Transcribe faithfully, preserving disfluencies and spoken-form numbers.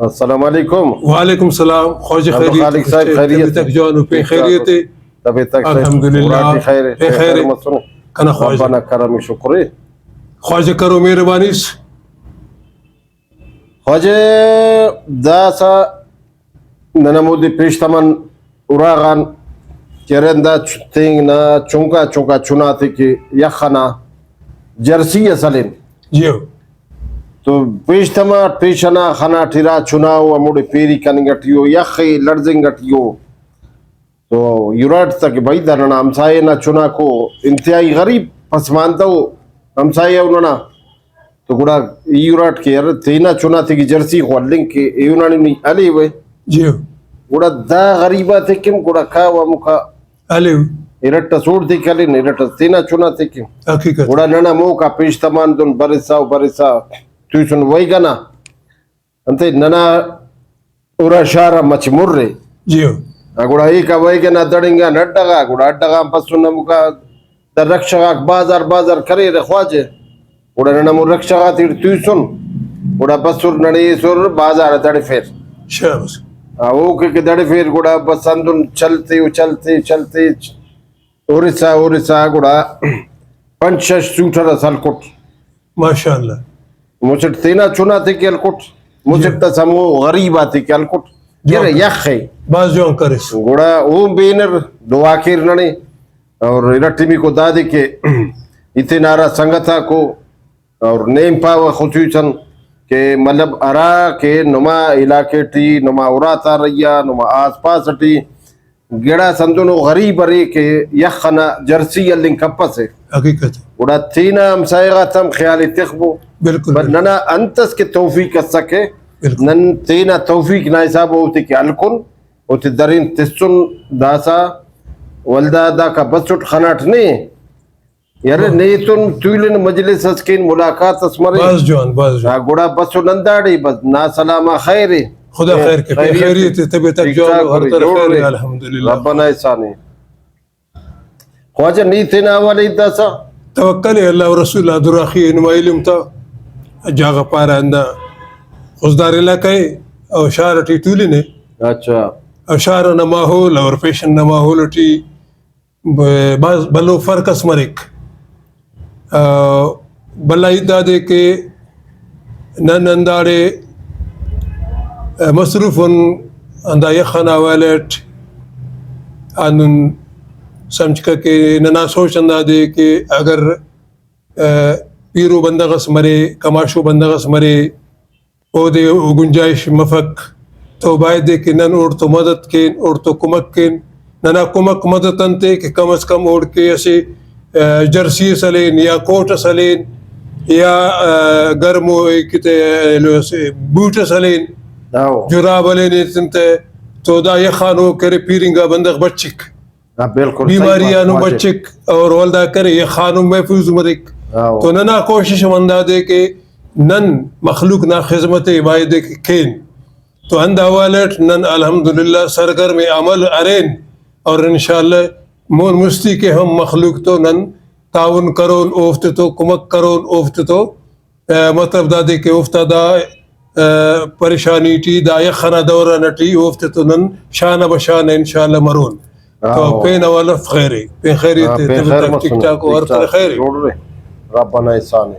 السلام علیکم۔ وعلیکم السلام۔ خواجہ عبدالخالق خیریت صاحب، سے؟ خیریت طبیعت سے؟ جوان و پہ ٹھیک ٹھاک خیریت ہو؟ سے؟ طبیعت تک سے؟ الحمدللہ۔ اراٹی خیر ہے؟ پہ خیر خیر ہے۔ مستون؟ کنا خواجہ۔ ربنا کرم شکر ہے۔ خواجہ کرو مہربانی سے۔ خواجہ داسہ نن ہمودے پیش تمن اراغان کہ ارے ہندا چ-، تینگ نا چنکا چنکا چنا تے کہ یخ ئنا جرسی اس ہلین۔ جیو۔ تو پیش تما پیش ئنا خنا ٹرا چنا ءُ ہموڑے پیری کننگ ٹی ءُ، یخ ءِ لڑزنگ ٹی ءُ۔ تو اراٹ تہ کہ بھئی دا ننا ہمسایہ نا چناکو انتہائی غریب پسماندہ ءُ ہمسایہ ءُ ننا۔ تو گڑا ای اراٹ کہ یار تینا چنا تے کہ جرسی خو ہلنگ کہ ایہن آن نی ہلیوہ۔ جیو۔ گڑا دا غریب آتے کن گڑا کاو ہموکا ہلیو۔ ارٹ اس اوڑتے کلن، ارٹ اس تینا چنا تے کن۔ حقیقت۔ گڑا ننا موکا پیش تمان دن برسا و برسا توسن ویگن آ۔ انتئے ننا ارا شار آ مچ مر ءِ۔ جیو۔ آ گڑا ایکا ویگن آ دڑنگان اڈہ غا، گڑا اڈہ غان بسن ہموکا دا رکشہ غاک بازار بازار کریرہ خواجہ۔ گڑا نن ہمو رکشہ غاتیٹ توسن، گڑا بسر ننے ایسر بازار آ دڑفیر۔ شاباس۔ آ، اوکے کہ دڑفیر گڑا بس ہندن چلتے و چلتے چلتے ہرسا ہرسا گڑا پنچ شش سوٹر اس ہلکٹ۔ ماشاءاللہ۔ مسٹ تینا چنا تے کہ ہلکٹ، مسٹ اس ہمو غریب آتے کہ ہلکٹ۔ جوان یرہ کرے۔ یخ ءِ۔ بھاز جوان کریس۔ گڑا او بینر دعا کیر ننے۔ اور ارٹمیکو دادے کہ ای تینا ہرا سنگت آکو اور نیم پاوہ خصوصاً کہ مطلب ہرا کہ نما علاقے ٹی، نما اراتا رہی آ، نما آس پاس ٹی گڑاس ہندنو غریب ارے کہ یخ ئنا جرسی ہلنگ کپسہ۔ حقیقت۔ گڑا تینا ہمسایہ غاتا ہم خیال ءِ تخبو۔ بالکل، بس بالکل۔ ننا انت اس کہ توفیق اسکہ، بالکل۔ نن تینا توفیق نا حساب اوتے کہ ہلکن، اوتے درین تسن داسہ، ولدا داکا بسٹ خناٹ نے۔ یار، ہاں۔ نیتون تولن مجلس اس کین ملاقات اس مرے۔ بھاز جوان، بھاز جوان۔ ہاں، گڑا بس و ننداڑے بس نا سلام آ خیر ءِ۔ خدا خیر کے، خیریت خیریت ءِ۔ ءِ، طبیعت ٹھیک ٹھاک جوان ٹھاک ءُ ہر طرف جوڑ خیر ءِ، ءِ۔ الحمدللہ۔ ربنا احسان ءِ۔ خواجہ نی تینا حوالہ ءِ داسا۔ توکل ءِ اللہ و رسول آ دراخی ءِ، نما علم تا جاگہ پارہ ہندا خضدار علاقہ ءِ اور شہر ٹی تولنے۔ اچھا۔ اور شہر نا ماحول اور پیشن نا ماحول ٹی ب-، بھاز بھلو فرق اس مریک۔ آ، بھلا ہیت دادے کہ نن ہنداڑے، آ، مصروف ان ہندا یخ ئنا حوالہ اٹ۔ ہندن سمجھکہ کہ ننا سوچ ہندادے کہ اگر، آ، پیرو بندغ اس مرے، کماشو بندغ اس مرے، اودے او گنجائش مفک تو بایدے کہ نن اوڑتو مدد کین، اوڑتو کمک کین۔ ننا کمک مدد انتے کہ کم از کم اوڑکہ اسہ، آ، جرسی اس ہلین یا کوٹ اس ہلین یا، آ، گرمو ایکتے ایلو اسہ بوٹ اس ہلین، ہاؤ۔ جراب ہلین ایتنتہ تو دا یخانو کرے پیرنگا بندغ بچک۔ ہاں، بالکل صحیح بیماری بات، آنو واجب۔ بچک اور ولدا کرے یخانو محفوظ مریک۔ ہاں۔ تو ننا کوشش ہم ہندادے کہ نن مخلوق نا خذمت ءِ بایدے کہ کین۔ تو ہندا حوالہ اٹ نن الحمدللہ سرگرم عمل ارین اور انشاءاللہ مون مستی کہ ہم مخلوق تو نن تعاون کرون، اوفتے تو کمک کرون، اوفتے تو آ، مطلب دادے کہ اوفتا دا، آ، پریشانی ٹی، دا یخ ئنا دوران ٹی اوفتے تو نن شانہ بہ شانہ انشاءاللہ مرون۔ تو ہاؤ۔ پین اوالو خیر ءِ، پین خیریت ہاں، ءِ، پین طبیعت خیر آک ٹھیک مسنے، ٹھاک ءُ، ہر ٹھیک طرح ٹھاک، خیر ءِ۔ جوڑ ءِ، رب ئنا احسان ءِ۔